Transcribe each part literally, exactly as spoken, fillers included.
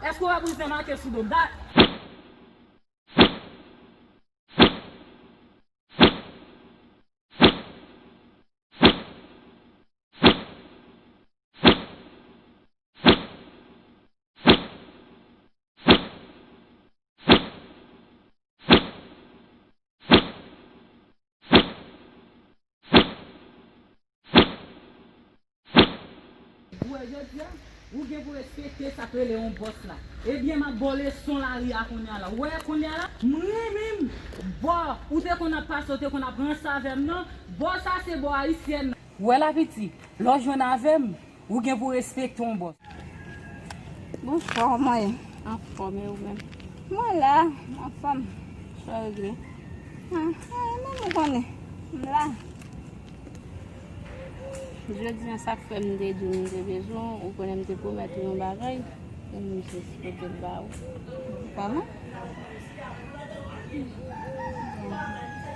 Èske w pa pou zen make sou do m? Da- Ou wè jodi a, ou gen pou respekte sa k rele yon bòs la. Ebyen, m ap ba w leson lari a kounye a la. Ou wè kounye a la, m renmen m. Bò, ou te konn ap pase, ou te konn ap ranse avè m non. Bò sa se bò ayisyèn nan. Ou wè la piti, lè w jwenn avè m, ou gen pou respekte yon bòs. Bonswa, kòman w ye? Anfòm, e ou menm? Mwen la, anfòm. Sa w regle? Ah, ah, e menm ou konnen. M la. Jodi a, sa k fè m te di w m te bezwen w, ou konnen m te pwomèt ou yon bagay, e m jis pote l ba ou. Kòman?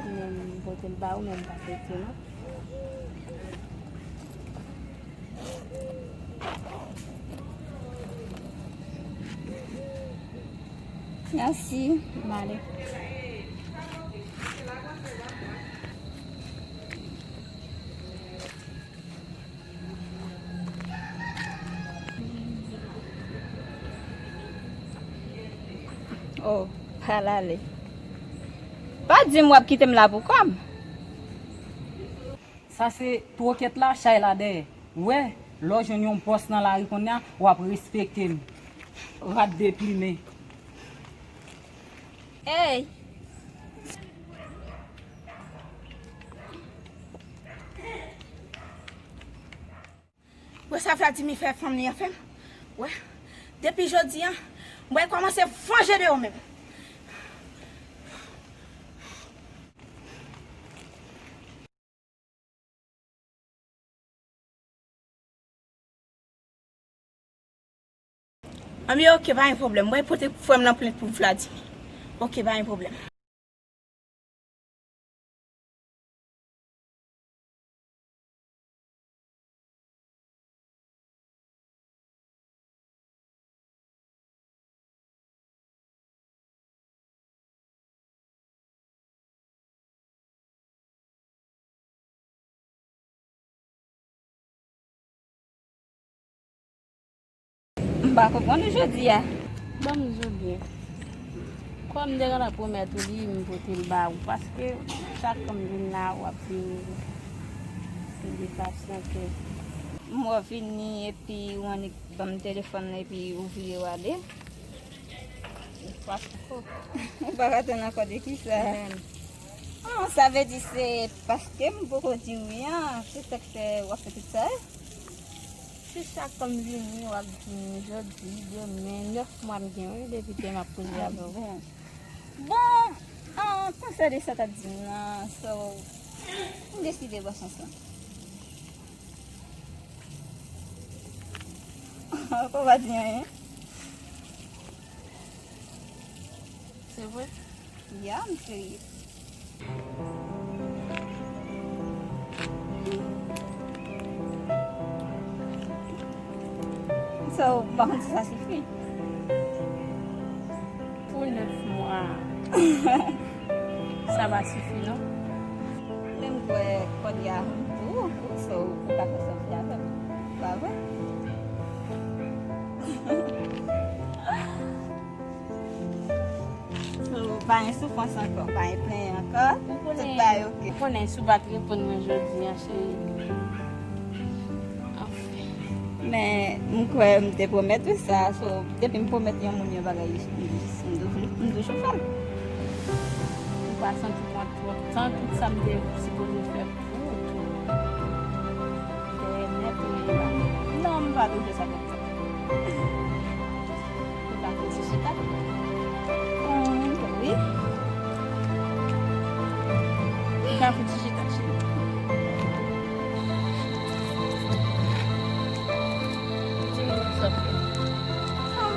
Men m pote l ba ou, men m pa fete non. Mèsi. M ale. Oh, pa l ale. Pa di m w ap kite m la pou kò m. Sa se twokèt la, chay la dèyè. Ou wè, lè w jwenn yon bòs nan lari kounye a, w ap respekte m. Rat deplimen. Ey! Wè sa Vladimir fè fanm li an fè m? Wè, depi jodi a, mwen kòmanse vanje de yo menm. Anben, ok, pa gen pwoblèm. Mwen pote frè m nan plent pou Vladimir. Ok, pa gen pwoblèm. M pa konprann ou jodi a. Ban m di w byen. Kòm m te gentan pwomèt ou li, m pote l ba ou. Paske chak kou m vin la, w ap vini. M depasyante. M wè w vini epi w annik ban m telefòn nan epi ou vire w ale. Ou pa ka tann ankò de kisa? Ah, sa vle di se paske m poko di w wi an, se sa k fè w ap fè tout sa, wi? Se chak fwa m vini, w ap di m jodi, demen, nèf mwa m gen, wi, depi ke m ap koze avè w. Bon. Bon, ah, konsène sa w t ap di m nan, so, m deside bò sans lan. Ou pa di anyen? Se vre? Ya, m serye. So, m pa konn si sa sifi. Pou nèf mwa, sa pa sifi, non. Men m kwè kòd ya pou ou, so ou ka fè sa w vle avè m. Pa vre? So, pa gen soufrans ankò, pa gen plenyen ankò. Tout bagay ok. Ou konnen si w pa t reponn mwen jodi a, cheri. Anfen. Men, m kwè m te pwomèt ou sa, so, depi m pwomèt yon moun yon bagay, m, m, m toujou, m toujou fè l. Ou pa santi w twòp tan, tout sa m te sipoze fè pou ou tou. Dèyè nèt ou ye la. Non, m pa toujou sa konsa. Ou ka fè ti chita? Hum, wi. Ou ka fè ti chita, cheri. Ti minit sa fè. Ah,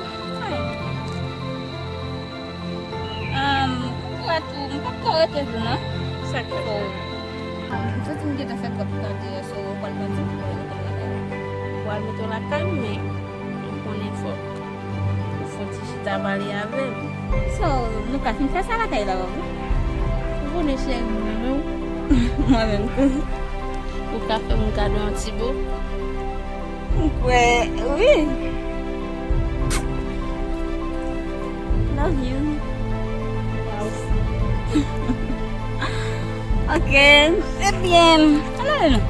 ay. Ahn, m kwè tou, m pa t ko rete tou, non. Sa k fèt? So, m santi m gentan fè twòp tan deyò, so, ou pral pati, ou pral rete lakay ou. Ou pral rete lakay ou, men ou konnen fò, fò Ti chita pale avè m. So, nou ka fin fè sa lakay la, wi. Ou konnen cheri m renmen w. Mwen menm tou. Ou ka fè m kado yon ti bo? M kwè, wi. Love you. Mwen osi. Ok, se byen. Ann ale non.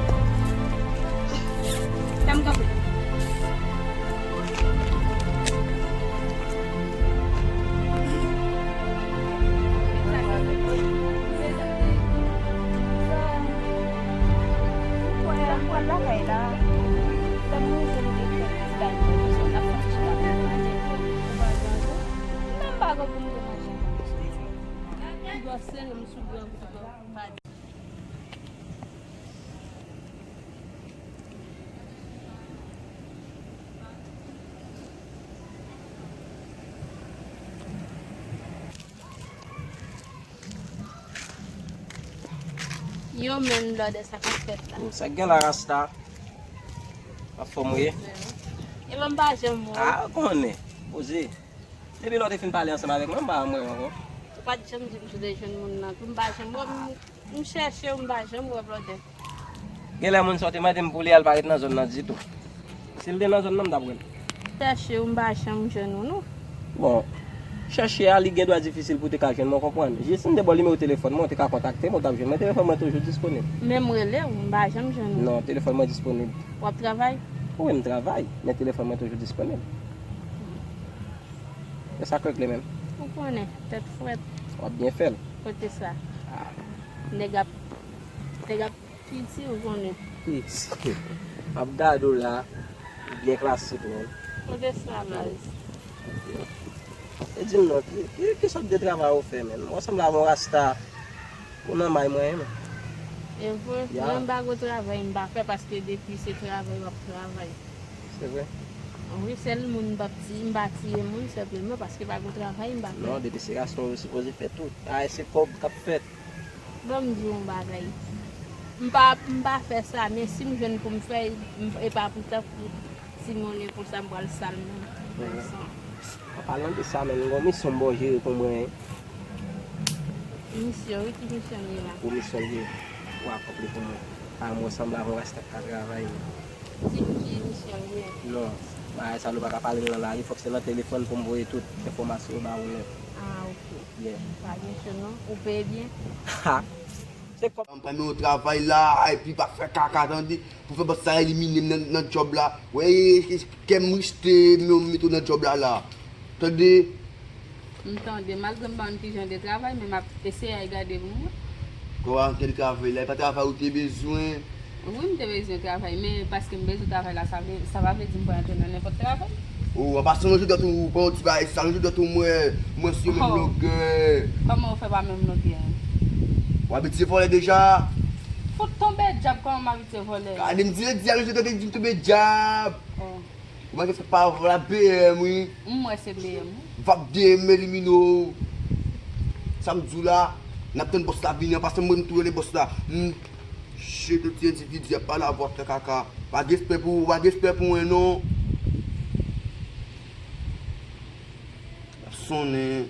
Tann m kanpe. Yo menm blòdè sa k ap fèt la. Sa k gen la rasta? Anfòm ou ye? E mwen m pa janm wè w. Ah, ou konnen. Poze. Depi lè w te fin pale ansanm avèk mwen, m pa janm wè w ankò. Ou pa t janm di m sou te jwenn moun nan tou, m pa janm wè w. M chèche w, m pa janm wè blòdè. Genlè moun sa w te mande m pou li a, l pa ret nan zòn nan ditou. Si l te nan zòn nan, m t ap wè l. Chèche w, m pa janm jwenn ou non. Bon, chèche a, li gen dwa difisil pou w te ka jwenn mwen, w konprann. Jis si m te ba w nimewo telefòn mwen, w te ka kontakte m, w t ap jwenn mwen. Telefòn mwen toujou disponib. Men m rele w, m pa janm jwenn ou. Non, telefòn mwen disponib. W ap travay? Wi, m travay, men telefòn mwen toujou disponib. E sa k regle menm? Ou konnen, tèt frèt. W ap byen fè l. Kote sa? Ah. Nèg ap, nèg ap piti, ou konnen. Piti. M ap gade w la, ou byen klasik menm. Kote sa, baz? E di m non, ki, ki, ki sòt de travay ou fè menm? Ou sanble avè yon rasta. Ou nan may mwen, men. E vre, ya. Mwen m pa gen travay m pa fè paske depi se travay w ap travay. Se vre. Wi, sèl moun m p ap ti, m pa tiye moun senpleman paske pa gen travay m pa fè. Non, depi se rasta w sipoze fè tout. A, se kòb k ap fèt. Bon, m di w yon bagay. M pa, m pa fè sa, men si m jwenn pou m fè, m, e pa pou tankou ti monnen konsa m pral sal non. Mwen san. An palan de sa menm, m gon misyon m ba w jere pou mwen. Misyon, wi, ki misyon m ye la? Gwo misyon m ye pou akonpli pou mwen. Paske mwen sanble avè yon rasta k ka travay. Di m ki misyon m ye. Non, bagay sa nou pa ka pale nan lari, fòk se nan telefòn pou m voye tout enfòmasyon yo ba ou nèt. Ah, ok. Yeah. Pa gen cho non, ou peye byen? Ha! Se kòb. M pran yon travay la, epi pa fè kaka, tande. Pou fè bòs la elimine m nan, nan djòb la. Wè, kè m reste, men m mete w nan djòb la, la. Tande? M tande, malgre m pa konn ki jan de travay, men m ap eseye al gade pou mwen. Kòman w ap gade travay la? E pa travay ou te bezwen? Wi, m te bezwen travay, men paske m bezwen travay la, sa vle, sa pa vle di m pral antre nan nenpòt travay. O, an pasan, lonje dwèt ou, pran yon ti bagay sa, lonje dwèt ou, mwen, mwen si yo menm longè. Kòman ou fè pa menm longè? W abitye vòlè deja? Fout tonbe dyab, kòman m abitye vòlè? Gade m di, di a lonje dwèt ou, di m tonbe dyab. O. Ou pa gen sa pa vòlè B M, wi. M wè se B M, wi. Vap D M elimine w. Sa m di w la, n ap tann bòs la vini an pasan, mwen m tou rele bòs la. M jete ti endividi ap pale avè w ap fè kaka. Pa gen respè pou, pa gen respè pou mwen non. L ap sonnen.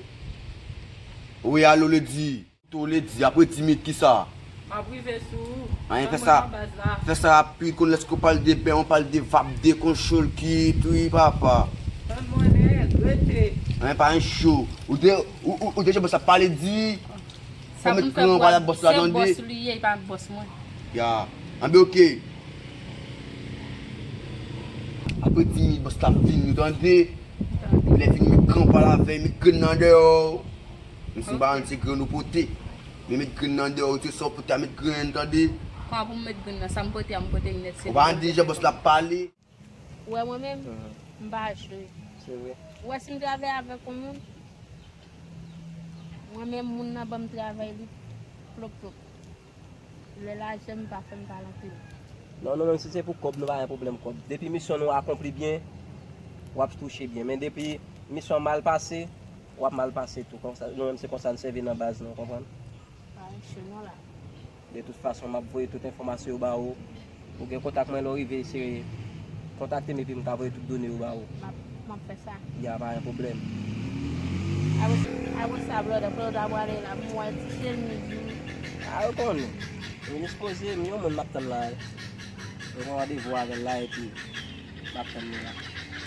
Wi, alo, Ledi. Tou Ledi, apre dis minit, kisa? M ap rive sou ou. Anyen, fè sa. Fè sa rapid, konn lèske w pale de bè, w pale de vap, de konchol, kit, wi, papa. Tann mwen nèg, rete. Anyen, pa yon cho. Ou te, ou, ou, ou te jan bòs la pale di. Sa pou m fè bòs, se bòs li ye, li pa bòs mwen. Ya. Anben, oke. Apre dis minit, bòs la vini, ou tande? Lè vini, met gran pale avè l, met grenn nan dèyè w. Menm si m pa konn se grenn ou pote. Men met grenn nan dèyè w, se sa w pote a, met grenn, tande? Kòman pou m met grenn nan? Sa m pote a, m pote l nèt, se. Ou pa tande jan bòs la ap pale? Ou wè mwen menm, m pa jwe. Se vre. Ou wè si m travay avèk yon moun, mwen menm moun nan ban m travay li plop plop. Lè lajan m pa fè m pale anpil. Non, non, menm si se pou kòb, nou pa gen pwoblèm kòb. Depi misyon nou akonpli byen, w ap touche byen. Men depi misyon an mal pase, w ap mal pase tou. Konsa, nou menm se konsa n sèvi nan baz nou, w konprann? Pa gen cho non la. De tout fason, m ap voye tout enfòmasyon yo ba ou. Ou gen kontak mwen, lè w rive, se kontakte m epi m ka voye tout done yo ba ou. M ap, M ap fè sa. Ya, pa gen pwoblèm. Apre, apre sa, brother, brother, ap prale la, m wè ti chemiz ou. A, yo konnen. Yo dispoze, m yon moun m ap tann la. Yo gen randevou avè l la, epi m ap tann li la.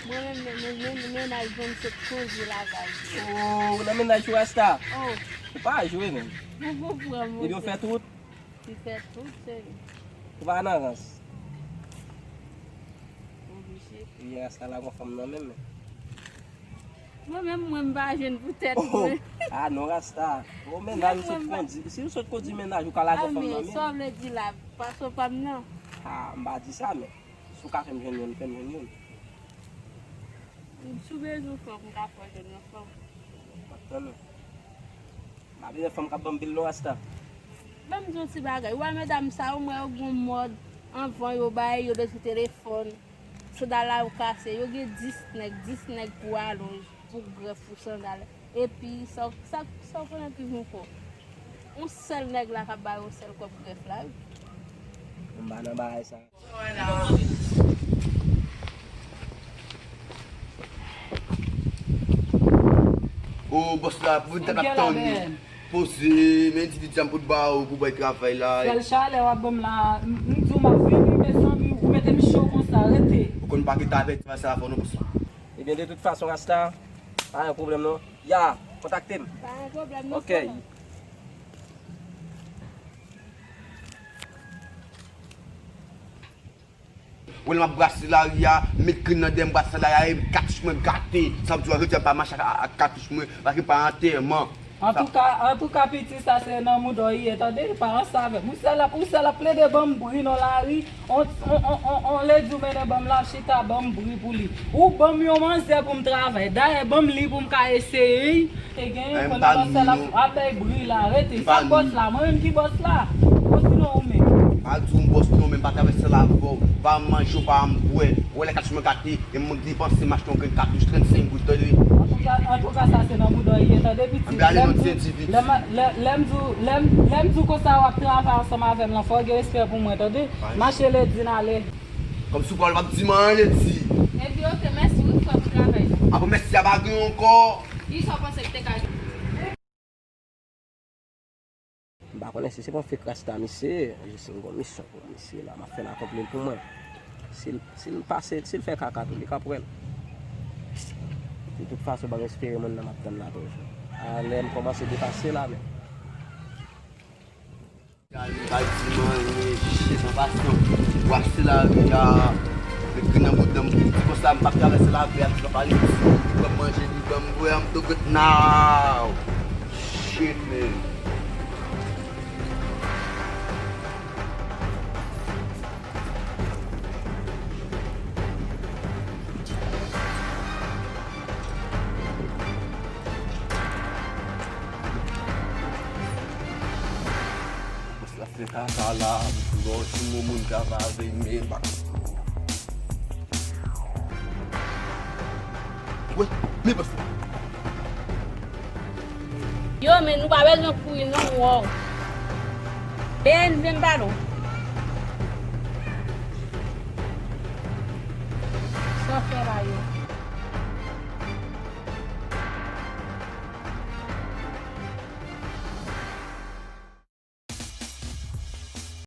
Mwen menm, men, men, men, mennaj mwen, m sot koze lakay. Oh, ou nan mennaj ou, Rasta? Oh. Ou pa jwe, menm. Ou konprann, monchè. Epi ou fè tout? Li fè tout, cheri. Ou pa nan rans? Oblije. Wi, Rasta la gon fanm nan menm, men. Mwen menm, mwen, m pa jwenn pou tèt mwen. Ah, non, Rasta. Ou mennaj ou sot kondi. Si ou sot kondi mennaj, ou ka lage fanm nan menm. Sa w vle di la, pa sou pa m nan. Ah, m pa di sa, men si w ka fè m jwenn youn, fè m jwenn youn. Si w bezwen fanm, m ka fè w jwenn yon fanm. M ap tann ou. M pa bezwen fanm k ap ban m pil non, Rasta. Ban m di yon ti bagay. Ou wè medam sa yo, m wè yo gon mòd anvan yo bay yo de sou telefòn. Sandal la yo kase. Yo gen dis nèg, dis nèg pou alonj, pou grèf, pou sandal. Epi, sa, sa, sa w konnen pi bon kò. Yon sèl nèg la k ap ba yo sèl kòb grèf la, wi. M pa nan bagay sa. O, bòs la, pou vin ta k ap tann li. Poze, men endividi a m pot ba ou pou bay travay la. Sèl chalè w ap ban m la, m, m di w m ap vini, mezanmi, ou mete m cho konsa, rete. Ou konn pa gentan avèti sa avan non, bòs la. Ebyen, de tout fason, Rasta, pa gen pwoblèm non. Ya, kontakte m. Pa gen pwoblèm non, ok. Ou wè lè m ap brase lari a, m met grenn nan dèyè m, brase lari a, e katouch mwen gate. Sa vle di, jodi a m pa mache ak, ak katouch mwen, paske m pa antèman. Antouka, antouka, piti, sa se nan mouda w ye, tande? Pa ranse avè m. Ou sèl ap, ou sèl ap plede ban m bri nan lari, on, on, on, on, on ledi w mennen ban m la, chita ban m bri pou li. Ou ban m yon manzè pou m travay. Dayè, ban m li pou m ka eseye. Te genyen, kounye a sèl ap, ap bay bri la. Rete, sa bòs la, mwen menm ki bòs la. Osinon ou menm. Pa di w m bòs non, men m pa travèse la avè w. Pa m manje w, pa m bwè. Ou wè lè katouch mwen gate, e m depanse m achte yon grenn katouch trannsenk goud, tande. Antouka, antouka, sa se nan mouda w ye, tande, pitit. Anben ale non ti endividi. Lè m, lè, lè m di w, lè m, lè m di w konsa w ap travay ansanm avè m lan, fò w gen respè pou mwen, tande. Mache ledi n ale. Kòmsi w pa w ap di m anyen ledi. Epi oke, mèsi wi frè pou travay la. Apre mèsi a pa gen ankò. Kisa w panse ki te ka gen? M pa konnen si se pa yon fake Rasta misye ye, jis m gon misyon pou misye la, m ap fè l akonpli l pou mwen. Si l, si l pase, si l fè kaka tou, li ka pran l. De tout fason, ban m espere moun nan m ap tann la toujou. A lè m kòmanse depase la menm. Gade, m pa di m anyen, chèz an pasan. Brase lari a, met grenn nan bouda m, di konsa m p ap travèse lari a, m p ap ale di, li ban m manje, li ban m bwè, I'm too good now. Shit, man. Sa fè kaka la, lòt moun ka pa vin men bak. Wè, men bòs la. Yo, men nou pa bezwen kouri non, wow. B N V m pale w. Sa w fè la, yo?